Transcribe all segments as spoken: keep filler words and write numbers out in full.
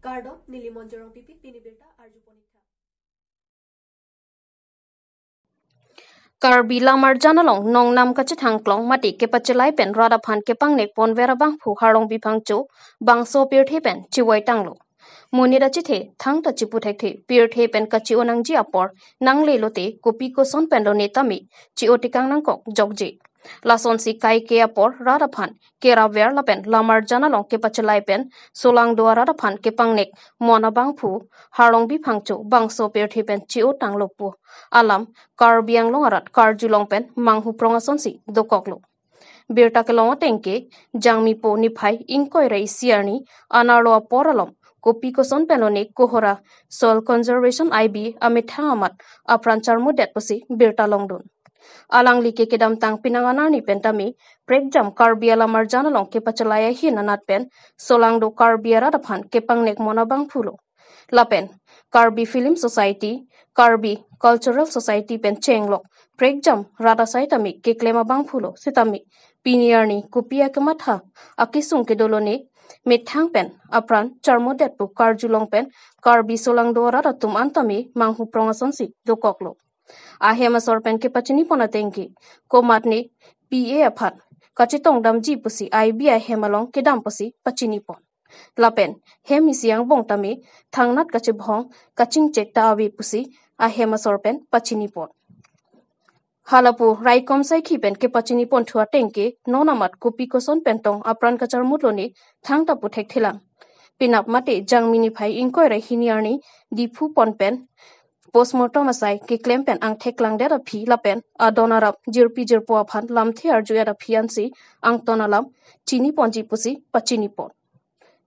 Kardom, neli Monjorong Pipi, pini birta arjupon ik tha. Karbi Lamarjan along nongnam kachethang klong mate kepachelai pen rat aphan kepangnek ponver abangphu Harlongbi Phangcho bangso pirthe pen chivoi tanglo. Monit achethe thangta chipu thekthe, pirthe pen kachi-o nangji apor nangle lote kopi koson pen lone tame chi-o tekang nangkok jokje. Lasonsi kaike apor rat aphan kerapver lapen Lamarjan along kepachelai pen solangdo arat aphan kepangnek mon abangphu Harlongbi Phangcho bangso pirthe pen chi-o tanglo pu alam Karbi Anglong arat karjulong pen manghuprong asonsi dokoklo. Birta kelong atengke, Jangmipo niphai ingkoi ra isi arni anerlo apor alom kopi koson pen lone kohora Soil Conservation I B amethang amat apran charmudet pusi birta longdun. Alangli ke kedamtang penang anerni pen tame prekjam Karbi Lamarjan along kepachelai ahin anat pen solangdo Karbi arat aphan kepangnek mon abangphulo. Lapen Karbi Film Society, Karbi Cultural Society pen chenglok prekjam rat asai tame keklem abangphulo sitame pini arni kopi akematha akesung kedo lone methang pen apran charmudet pu karjulong pen Karbi solangdo arat atum an tame manghuprong asonsi dokoklo. Ahem asor pen kepachinipon atengke, komatne P A aphan kachetongdamji pusi I B ahem along kedam pusi pachinipon. Lapen hem isi angbong tame thangnat kachibhong kachingchek ta ave pusi ahem asor pen pachinipon. Halapu raikom saikhi pen kepachinipon thu atengke, non amat kopi koson pen tong apran kacharmut lone thangta pu thekthelang. Penap mate Jangmi niphai ingkoi ra hini arni Diphu pon pen postmortem asai keklem pen angthek langdet aphi lapen adon arap jirpi jirpo aphan lamthe arju-et aphi ansi angton alam chiniponji pusi pachinipon.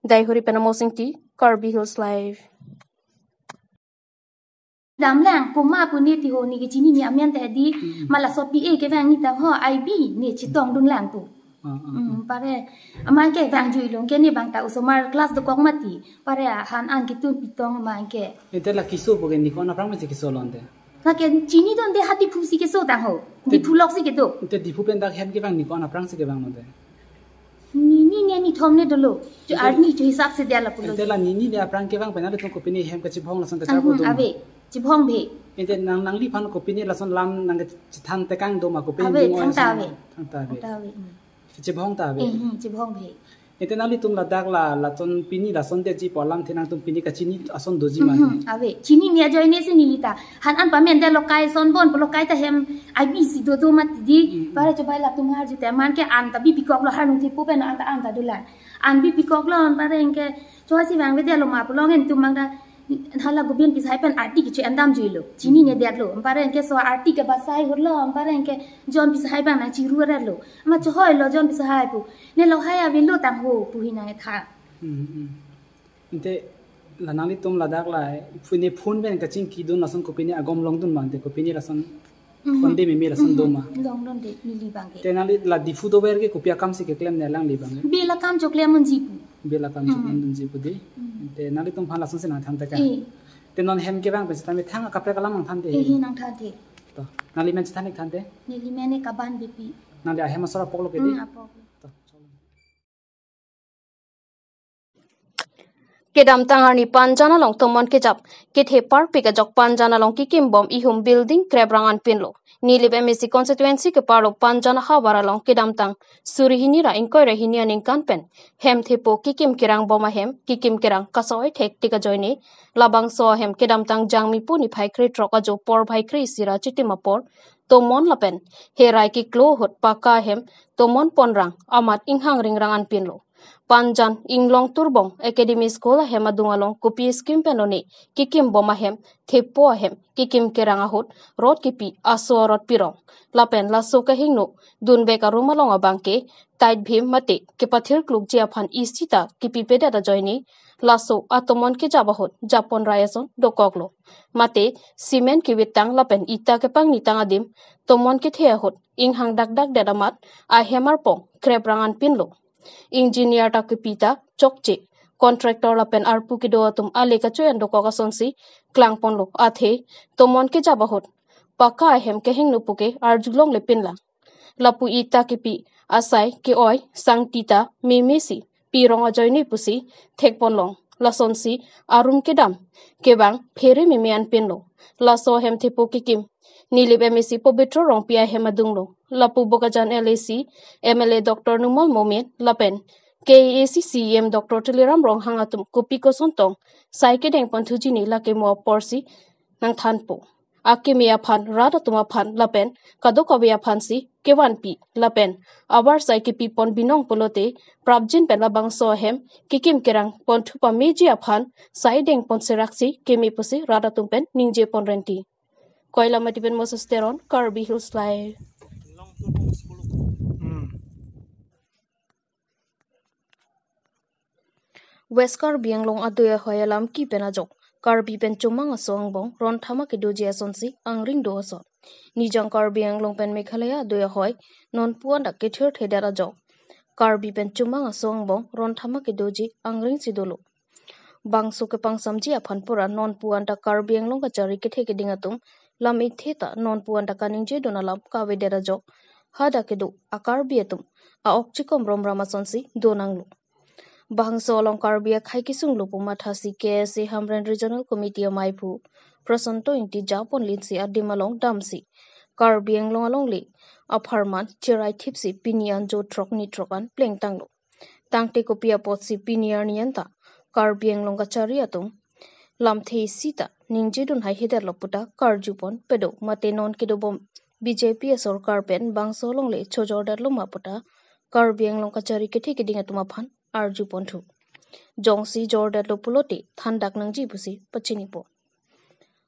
Daihori pen Amo Singti, Karbi Hills Live. Damlang, koma pu ne tiho ne kechinine amen te di, Hmm. ma laso P A kevang ne ta ho, I B ne chetongdunlang pu. Ah, ah, Hmm, ah. pare, aman ke vangjuilo, ke ne bang ta osomar class dokok mati, pare han an ketun pitong aman ke. Ente la keso pu ke nikon aphrang mesi keso lonte. Lake chinidunde ha Diphu si keso tang ho. Te Diphu lok si kedo. Te Diphu pen dak hem kevang nikon aphrang si kevang lonte. Nini ne nithom ne dolo. Jo Ente arni jo hisap si dia lapulo. Ente la nini ne aphrang kevang pen nanglitum kopine hem kachibhong lason kachar Mhm, pu do ma? Ave. Chibhong bhe. Ente nang nangliphan kopine lason lam nangkachethang tekang do ma kopine Ave, bing oi thangta lason ave. Thangta ave. Thangta ave. Hmm. Chibhong ta ave. Eh, hmm, chibhong bhe. Ente nanglitum ladak la, lason pini lason detji pu alamthe nangtum pini kachini ason doji ma? Mhm, ave. Chinine ajoine si neli ta. Han an pamen de lokai son bon, lokai ta hem I B si dodo mati di. Hmm. Pare chobai latum arju te man ke an ta bipikoklo, harnung thipu pen an ta an ta dolang. An bipikoklo, an pare anke choha si vangvedetlo ma pulo ngen tum mang ta hala Gobind Pisahai pen arti kecho-endamjuilo. Chinine detlo. An pare anke so arti ke basai hurlo, an pare anke John Pisahai bang nangchiru-etlo. Ma chohoilo John Pisahai pu. Ne lo hai avelo tang ho pu hi nang etha. Hmm, hmm. Ente la nanglitum ladak la, phone, phone pen kachingkidun lason kopine agom longdun ma ente kopine lason Mhm. konde meme lason do ma? Mhm. Longdunde, neli bang ke. Te nangli la Diphu dover ke kopi akam si keklem ne alangli bang ke? Bela kam choklem unji pu. Bela kam Mhm. choklem unji pu de. Mhm. Ente nanglitum aphan lason si nangthan tekang. Eh. Te non hem kevang pen sitame thang akaprek alam nangthan de. Eh, eh, nangthan de. To, nangli men chethan ik than de. Neli men ke Kaban Beypi. Nangli ahem asor apoklo ke de. Hmm, apok. To, cholo. Kedamtang arni Panjan along tomon kejap kethe parpik ajok Panjan along kekim bom ihum building kreprang anpinlo. Nilip M A C constituency keparlo Panjan ahavar along kedamtang suri hini ra ingkoi ra hini aningkan pen hem thepo kekim kerang bom ahem, kekim kerang kasoi thektik ajoine labangso ahem kedamtang Jangmipo niphai krethrok ajo porphai kre-isi ra chitim apor tomon lapen herai keklo ahut paka ahem tomon ponrang amat inghang ringrang anpinlo. Panjan Inglong Turbong Academy School ahem adung along kopi scheme pen lone kekim bom ahem, thepo ahem kekim kerang ahut rot kepi aso arot pirong. Lapen laso kehingno dunvek arum along abang ke tight beam mate kepathir klukji aphan isi ta kepipedet ajoine laso atomon kejap ahut japon rai ason dokoklo. Mate cement kevitang lapen ita kepangnitang adim tomon kethe ahut inghang dakdakdet amat ahem arpong kreprang anpinlo. Engineer ta kepi ta chokche, contractor lapen arpu kedo atum ale kacho-en dokok asonsi klangponlo. Athe tomon kejap ahut paka ahem kehingno puke arjulongle pinlang. Lapu ita kepi asai ke-oi sangti ta meme si pirong ajoine pusi thekponlong. Lasonsi arum kedam kevang phere meme anpinlo. Laso ahem thepo kekim Nilip M A C Pobitro Rongpi ahem adunglo. Lapu Bokajan L A C M L A Doctor Numal Momin lapen K A A C C E M Doctor Tuliram Ronghang atum kopi koson tong sai kedeng ponthuji ne lake mo aporsi nangthanpo. Akeme aphan, rat atum aphan lapen kadokave aphansi kevanpi lapen avarsai kepipon binong pulote prapjin pen labangso ahem kekim kerang ponthu pameji aphan sai deng pon seraksi keme pusi rat atum pen ningje pon renti. Koilamati pen Moses Teron, Karbi Hills Live. Hmm. West Karbi Anglong adui ahoi alam ki pen ajok Karbi pen chomang aso angbong ron thama kedoji asonsi angring do ason. Nijang Karbi Anglong pen Meghalaya adui ahoi nonpu an dak kethir thedet ajok Karbi pen chomang aso angbong ron thama kedoji angring si dolo. Bangso kepangsamji aphan pura nonpu an ta Karbi Anglong kachari kethe keding atum lam ithe ta nonpu an ta kaningje dun alam kavedet ajok hadak kedo a Karbi atum a-ok chikom romram asonsi do nanglo. Bangso along Karbi akhei kesung lo pu mathasi K S A Hamren Regional Committee amaiphu Prasanto Ingti japon linsi adim along damsi Karbi Anglong alongle apharman cherai thipsi pini anjo throk ni throk an plengtanglo. Tangte kopi apotsi pini arni anta Karbi Anglong kachari atum lamthe isi ta ningje dun hai hedetlo puta karjupon pedo mate non kedobom B J P asorkar pen bangso alongle chojordetlo ma puta Karbi Anglong kachari kethe keding atum aphan arjupon thu. Jongsi jordetlo pulote thandak nangji pusi pachinipo.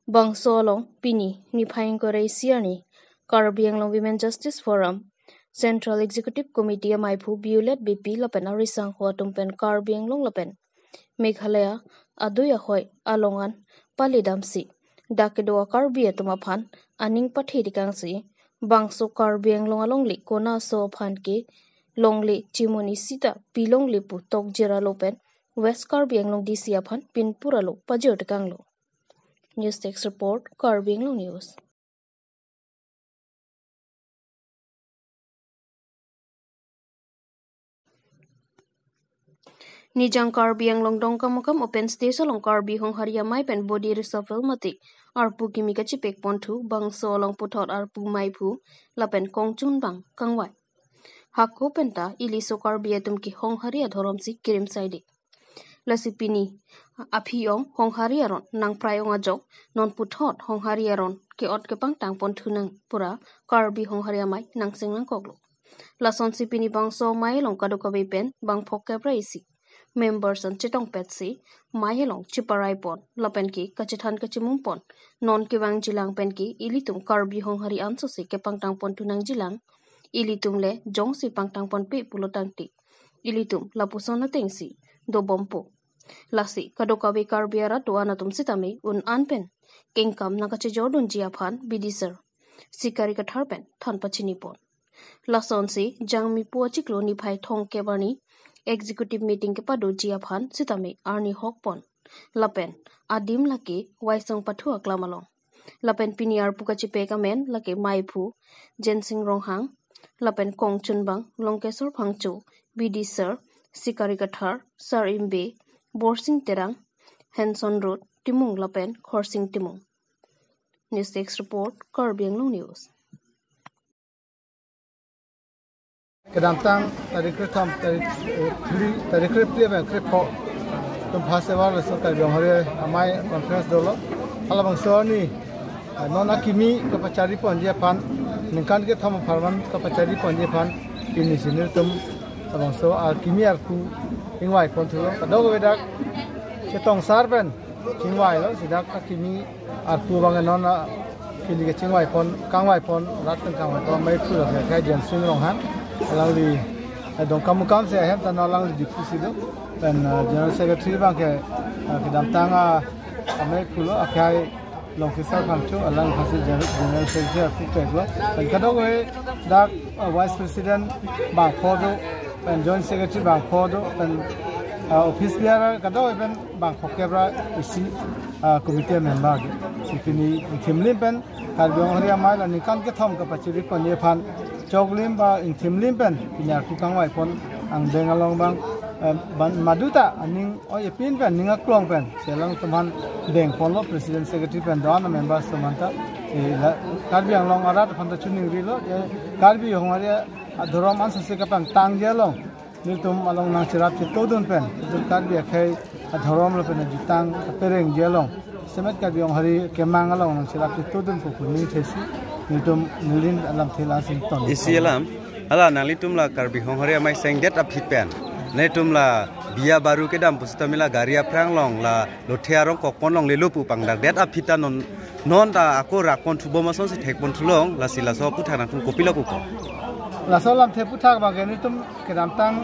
Bangso along pini niphai ingkoi ra isi arni Karbi Anglong Women Justice Forum Central Executive Committee amaiphu Violet Beypi lapen arisangho atum pen Karbi Anglong lapen Meghalaya adui ahoi along an palidamsi dak kedo a Karbi atum aphan aning pathe dikangsi bangso Karbi Anglong alongle kona aso aphan ke longle chimoni sita pilongle pu tokjir alo pen West Karbi Anglong D C aphan pinpur alo pajir dikanglo. News Desk Report, Karbi Anglong News. Nijang Karbi Anglong Dongkamukam open stage along Karbi Honghari amei pen body reshuffle mate arpu kimi kachipek ponthu bangso along puthot arpu meiphu lapen kongchunbang kangvai. Hako penta iliso Karbi atum ke Honghari adhorom si kirim saide. Lasi pini aphi ong Honghari aron nangprai ong ajok non puthot Honghari aron ke-ot kepangtang ponthu nang pura Karbi Honghari amei nangseng nangkoklo. Lasonsi pini bangso amei along kadokave pen bang phokep ra isi members an chetongpetsi amei along chiparai pon lapen ke kachethan kachimum pon non kevangjilang pen ke ilitum Karbi Honghari ansose kepangtang ponthu nangjilang. Ilitum le jongsi pangtang ponpe pulo tangte ilitum lapuson atengsi dobompo. Lasi kadokave Karbi arat do-an atum sitame un an pen kengkam nangkachejordunji aphan bidisar Sikari Kathar pen than pachini pon. Lasonsi Jangmi pu achiklo niphai thomkep arni executive meeting kepadoji aphan sitame arni hok pon lapen adim lake Waisong Pathu aklam along. Lapen pini arpu kachipek amen lake meiphu Jensing Ronghang, lapen kongchunbang Longkesor Phangcho, bidisar Sikari Kathar, Sar Imbe, Borsing Terang, Henson Road Timung lapen Khorsing Timung. News Desk Report, Karbi Anglong News. Kedamtang tarik kre thom, tarik, eh, phli, tarik kre phli pen kre pho atum phase war laso Karbi Honghari amei conference dolo. Halabangso arni, ah, non akimi kapachari ponji aphan, ningkan kethom apharman kapachari ponji aphan, pini si nelitum labangso akimi arpu ingvai ponthulo. Kadokave dak chetong sar pen chingvailo, si dak akimi arpu abang non aphi le kachingvai pon, kangvai pon, rat pen kangvai pon meiphu lake akhai Jensing Ronghang. Alangli, eh, Dongkamukam si ahem ta non alangli Diphu si do. Pen, eh, General Secretary abang ke, eh, kedamtang, ah, ameiphu lo akhai Longkesor Phangcho, alangli phasi General, General Secretary aphu peklo. Pen kadokave dak, eh, Vice President bangpho do, pen Joint Secretary bangpho do, pen, eh, office bearer kadokave pen bang phokep ra isi, ah, committee member ke. Si pini ingthimlim pen Karbi Honghari amei la ningkan kethom kapachari ponji aphan choklim ba ingthimlim pen pini arpu kangvai pon angdeng along abang Eh, ban maduta aning oi epin pen ning aklong pen selang atum aphan dengponlo, president secretary pen do-an a-members atum aphanta. Eh, la, Karbi Anglong arat aphanta chiningrilo, eh, Karbi Honghari adhorom ansose kapangtangji along nelitum along nangcherap chetodun pen, nelitum Karbi akhei adhorom lapen ajutang kaperengji along jasemet Karbi Honghari kemang along nangcherap chetodun pu pu ningthesi nelitum neli alamthe la-an si ton. Isi alam, hala nanglitum la Karbi Honghari amei sengdet aphi pen, nelitum la biya baru kedam pusitame la gari aphrang along la lothe arong kokpon longlelo pu pangdakdet aphi ta non, non ta ako rakpon thubom asonsi thekpon thulong, lasi laso aputhak nangtum kopilo pupo? Laso alamthe aputhak abangke nelitum kedamtang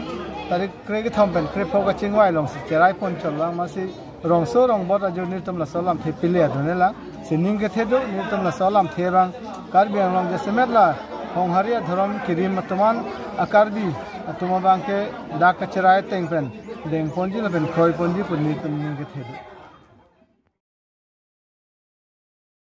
tarik krekethom pen krephongo kachingvai alongsi cheraipon chotlo, amatsi rongso rongbot ajor nelitum laso alamthe pile adonela. Si ning kethe do, nelitum laso alamthe abang Karbi Anglong jasemet la Honghari adhorom kirim atum an a-Karbi atum abangke dak kacherai ateng pen dengponji lapen kroiponji pu nelitum ning kethe do.